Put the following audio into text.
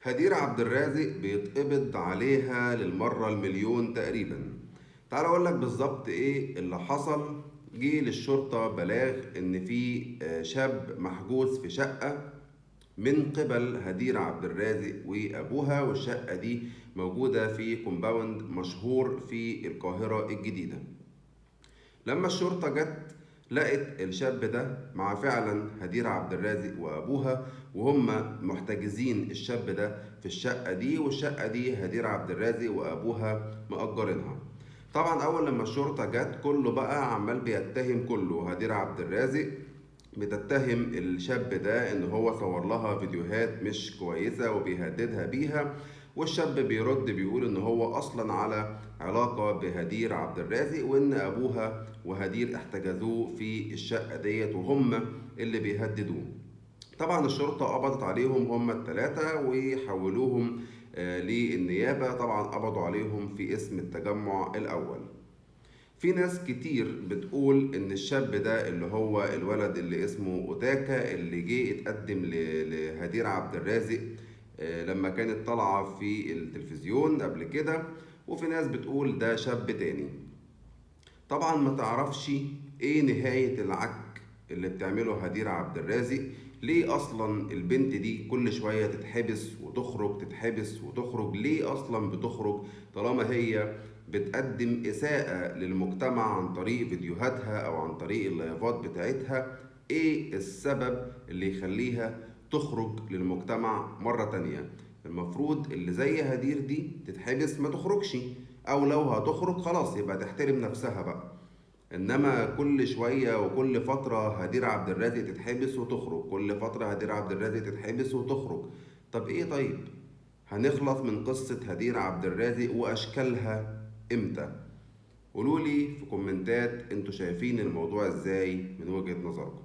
هدير عبد الرازق بيتقبض عليها للمرة المليون تقريبا. تعال اقول لك بالظبط ايه اللي حصل. جه للشرطة بلاغ ان في شاب محجوز في شقة من قبل هدير عبد الرازق وابوها، والشقة دي موجودة في كومباوند مشهور في القاهرة الجديدة. لما الشرطة جت لقت الشاب ده مع فعلا هدير عبد الرازق وابوها، وهم محتجزين الشاب ده في الشقة دي، والشقة دي هدير عبد الرازق وابوها مأجرينها. طبعا اول لما الشرطة جت كله بقى عمال بيتهم كله، هدير عبد الرازق بتتهم الشاب ده ان هو صور لها فيديوهات مش كويسة وبيهددها بيها، والشاب بيرد بيقول ان هو اصلا على علاقة بهدير عبد الرازق، وان ابوها وهدير احتجزوه في الشقة ديت وهم اللي بيهددوه. طبعا الشرطة قبضت عليهم هم التلاتة وحولوهم للنيابة. طبعا قبضوا عليهم في اسم التجمع الأول. في ناس كتير بتقول ان الشاب ده اللي هو الولد اللي اسمه اوتاكا اللي جه اتقدم لهدير عبد الرازق لما كانت طالعة في التلفزيون قبل كده، وفي ناس بتقول ده شاب تاني. طبعا ما تعرفش ايه نهاية العك اللي بتعمله هدير عبد الرازق. ليه اصلا البنت دي كل شوية تتحبس وتخرج، تتحبس وتخرج؟ ليه اصلا بتخرج طالما هي بتقدم اساءة للمجتمع عن طريق فيديوهاتها او عن طريق اللايفات بتاعتها؟ ايه السبب اللي يخليها تخرج للمجتمع مرة تانية؟ المفروض اللي زي هدير دي تتحبس ما تخرجش، او لو هتخرج خلاص يبقى تحترم نفسها بقى. انما كل شوية وكل فترة هدير عبد الرازق تتحبس وتخرج، كل فترة هدير عبد الرازق تتحبس وتخرج. طب ايه؟ طيب هنخلص من قصة هدير عبد الرازق واشكالها امتى؟ قولولي في كومنتات انتوا شايفين الموضوع ازاي من وجهة نظركم.